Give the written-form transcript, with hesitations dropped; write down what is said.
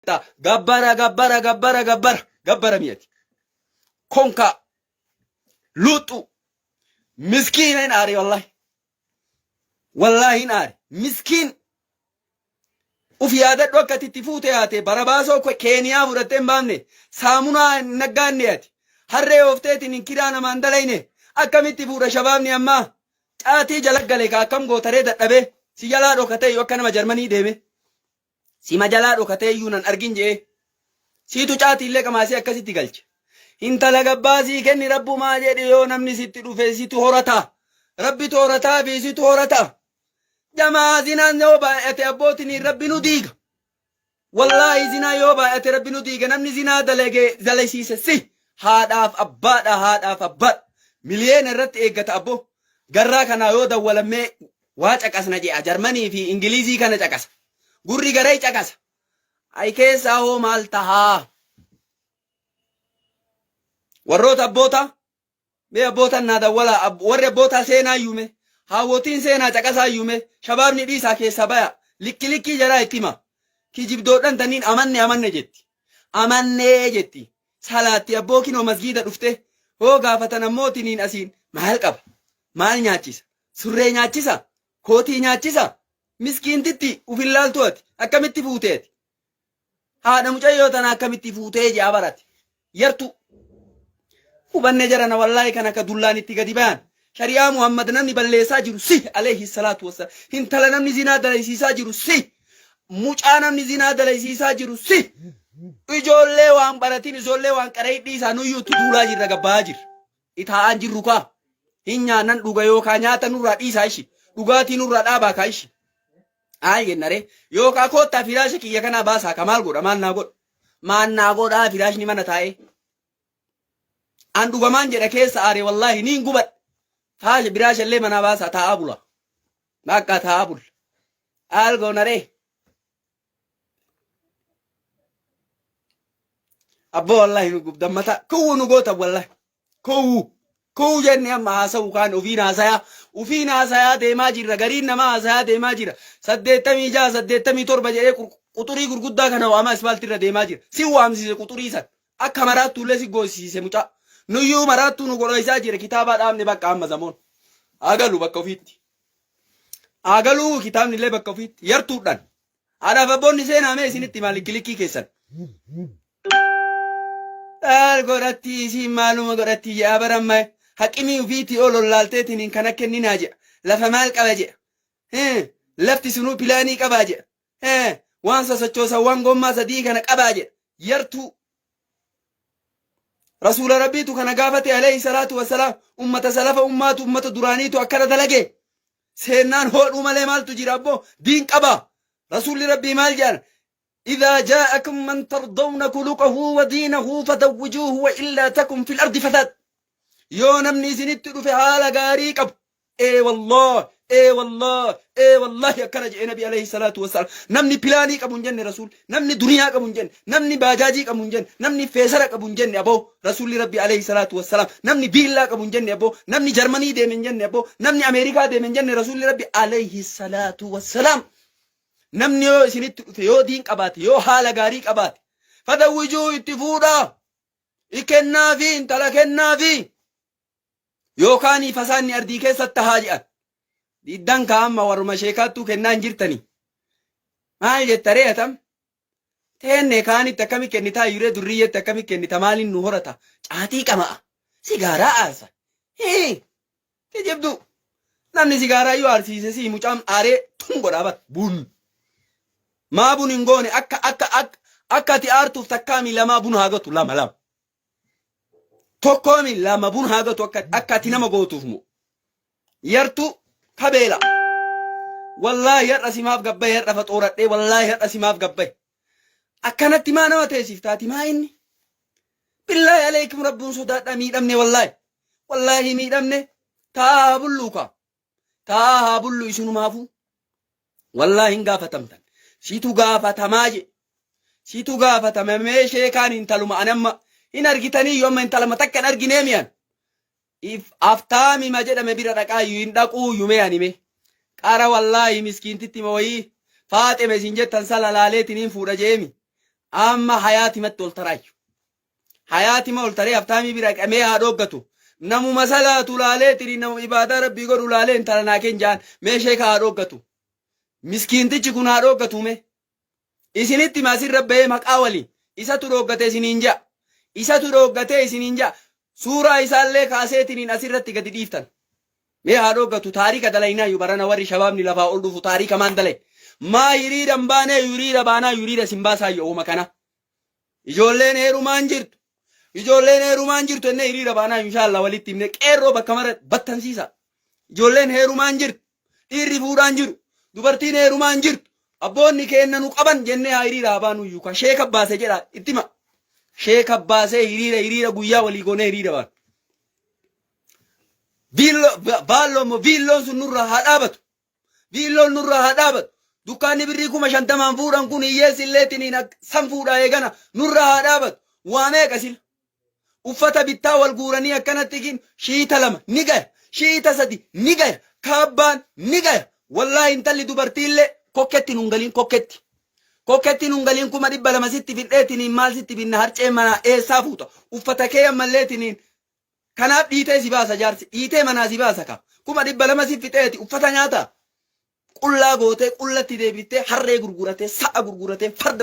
jetta. Gabbara gabbara gabbara gabbara gabbara mi'ati. Konkaa luuxxu miskiina hin aare wallahi. Wallaahi hin aare. Miskiin uf yaadadhu akka ati itti fuute haate barabaasoo Keeniyaa fudhattee hin baafne saamunaa hin naggaanne ati harree oofteetiin hin kiraa namaan dalayne akkamitti fuudha shabaabni ammaa caatii jala gale ka akkam gootaree dadhabee si jalaa dhokatee iyyuu akka nama Jarmanii deeme sima jalaa dhokatee iyyuu nan argin je'ee siitu caatii illee qamaasee akkasitti galche. Intala gabbaasii kenni rabbumaa jedhi yoo namni sitti dhufe situ horata. Rabbitu horataa fi situ horata. Jamaa zinaan yoo baay'ate abbootiin rabbi nu diiga. Wallaahi zinaa yoo baay'ate rabbi nu diiga namni zinaa dalage dalasiise si haadhaaf abbaadha haadhaaf abbaadha. Miliyeena irratti eeggata abboo. Garraa kanaa yoo dawwalammee waa caqasna je'a Jarmanii fi Ingilizii kana caqasa. Gurri garay caqasa. Ay keessaa hoo maal tahaa? Warroota abboota mee abbootan naa dawwalaa warri abbootaa seenaa iyyuu mee haawwotiin seenaa caqasaa iyyuu mee shabaabni dhiisaa keessaa baya likki likkii jaraa itti hima kijibdoodhan tanniin amanne amanne jetti amannee jetti salaatti abboo kinoo masgiida dhufte hoo gaafatan ammoo tiniin asiin maal qaba maal nyaachisa surree nyaachisa kootii nyaachisa miskiintitti ufin laaltu ati akkamitti fuute ati Haadha mucayyoo tana akkamitti fuutee je'a barate. Yartuu. Hubanne jarana wallaahi kan akka dullaan itti gadi bayan. Shari'aa Muhammad namni balleessaa jiru si alayhi salaatu wassalaam. Intala namni zinaa dalaysiisaa jiru si. Mucaa namni zinaa dalaysiisaa jiru si. Ijoollee waan baratin ijoollee waan qara'ii dhiisaa nuyyuu itti duulaa jirra gabbaa jirra. Itaa'aan jirru kaa. Hin nyaannan dhuga yookaa nyaata nurraa dhiisaa ishi. Dhugaatii nurraa dhaabaa kaa ishi. Ayi jenna ree. Yookaa koottaa firaasha kiyya kanaa baasaa ka maal godha maal naa godha. Maal naa godhaa firaashni mana taa'ee. An dhugamaan jedha keessa aare wallaahi niin gubadha. Faasha biraasha illee manaa baasaa taa'aa bula. Bakka taa'aa bulla. Maal goona ree. Abboo wallaahi nu gubdan mataa kuwwu nu gootan wallaahi. Kuwwu kuwwu jenne amma haasa'u kaan ofiin haasayaa ofiin haasayaa deemaa jirra gariin namaa haasayaa deemaa jira 86 87 jedhee quxurii gurguddaa kana waamaa ispaaltii irra deemaa jira si waamsise quxurii san akka maraattuu illee si goosisiise mucaa nuyyuu maraattuu nu godhaisaa jira kitaabaa dhaabne bakka amma zamoon haa galu bakka ofiitti haa galuu kitaabni illee bakka ofiitti yartuudhaan Haadhaaf abboonni seenaa mee isinitti himaa likki likkii keessan. Maal godhatti isiin maaluma godhatti jedha baramma haqimii ofiitii ol ollaalteetiin kana kenninaa jedha. Lafa maal qaba jedha. Lafti sunuu pilaanii qabaa jedha. Waan sosochoosan waan gommaa sadii kana qabaa jedha. Yartuu. Rasuula Rabbiitu kana gaafate alayhi salaatu wassalaam ummata salafa ummaatu ummata duraaniitu akkana dalage. Seennaan hoodhuu malee maaltu jira abboo diin qaba. Rasuulli Rabbii maal jedhan? إذا جاءكم من ترضون خلقه ودينه فزوجوه وإلا تكن في الأرض فساد yoo namni isinitti dhufe haala gaarii qabu ee wallah ee wallah ee wallahi akkana jedhe nabi alayhi salaatu wassalaam namni pilaanii qabu hin jenne rasuul namni duniyaa qabu hin jenne namni baajaajii qabu hin jenne namni feesara qabu hin jenne aboo rasuulli rabbi alayhi salaatu wassalaam namni biillaa qabu hin jenne aboo namni jarmanii deeme hin jenne aboo namni ameerikaa deeme hin jenne rasuulli rabbi alayhi salaatu wassalaam namni yoo isinitti dhufe yoo diin qabaate yoo haala gaarii qabaate fadawwijuu itti fuudhaa ikennaafi intala kennaafi yookaan fasaanni ardii keessatti tahaa jedhan. Diddan kaa amma warruma sheekaattuu kennaa hin jirtanii. Maal jetta ree atam? Teenne kaanitti akkami kennitaa yuree durriyyeetti akkami kennita maaliin nu horata? Caatii qama'a. Sigaaraa aarsa. Hii! Kijibduu. Namni sigaaraa yoo aarsiise sii mucaan aaree tun godhaa bar. Bun. Maa bun hin goone akka akka akka akka ati aartuuf takkaa lamaa bun haa gatu lama lama. Tokkoomi lama bun haa gatu akka akka ati nama gootuuf moo. Yartuu kabeela. Wallaahi har'a simaaf gabbaye har'a faxooradhee wallaahi har'a simaaf gabbaye. Akkanatti maa nama teessif taati maa inni? Billaahi aleekum rabbuun sodaadhaa miidhamne wallaahi. Wallaahi miidhamne taa'aa haa bulluu kaa. Taa'aa haa bullu isinumaafuu. Wallaahi hin gaafatamtan. Situ gaafatamaa je. Situ gaafatama mee sheekaan intaluma an amma hin argitanii yoo amma intalama takka hin arginee mi'an. If aftaamima jedhame bira dhaqaa iyyuu hin dhaquu iyyuu mee ani mee. Qara wallaahi miskiintitti ma wayii faaxeme isin jettan sala laaleetiin hin fuudha jeemi. Amma hayaatimatti ol taraayyu. Hayaatima ol taree haftaamii bira qamee haa dhooggatu. Namuma salaatu laalee tirii nama ibaadaa rabbii godhu laalee intala naa kenn jaan mee sheeka haa dhooggatu. Miskiintichi kun haa dhooggatu mee. Isinitti hima asirra bahee maqaa waliin. Isatu dhooggate isiniin ja'a. Isatu dhooggate isiniin ja'a. Suuraa isaallee kaaseetiniin asirratti gadi dhiiftan. Mee haa dhooggatu taarika dalaynaayu barana warri shabaabni lafaa ol dhufu taarika maan dalay. Maa hiriira hin baanee hiriira baanaa hiriira sin baasaayyu ooma kana. Ijoolleen heerumaan jirtu. Ijoolleen heerumaan jirtu ennee hiriira baanaa inshaallah walitti himne qeerroo bakka mara battansiisa. Ijoolleen heerumaan jirtu. Dhiirri fuudhaan jiru. Dubartiin heerumaan jirtu. Abboonni keenna nu qaban jennee haa hiriira haa baanuyyuu ka sheeka baase jedha itti hima. Sheeka baasee hiriira hiriira guyyaa walii goonee hiriira baana. Viilloo baalloo immoo viilloon sun nurraa haa dhaabatu. Viilloon nurraa haa dhaabatu. Dukkaanni birrii 50,000 fuudhan kun hiyyeessi illee tiniin san fuudhaa eegana nurraa haa dhaabatu. Waa meeqa sila? Uffata bittaa wal guuranii akkanatti kin shiita lama ni gaya. Shiita sadi ni gaya. Kaabbaan ni gaya. Wallaahi intalli dubartiillee kokketti nun galiin kokketti. Kokketti nun galiin 200,000 sitti fidhee tiniin maal sitti binna harcee manaa eessaa fuuta. Uffata kee ammallee tiniin kanaaf dhiitee si baasa jaarsi. Dhiitee manaa si baasa ka. 200,000 si fixeeti uffata nyaata. Qullaa gootee qullatti deebiftee harree gurguratee sa'a gurguratee farda.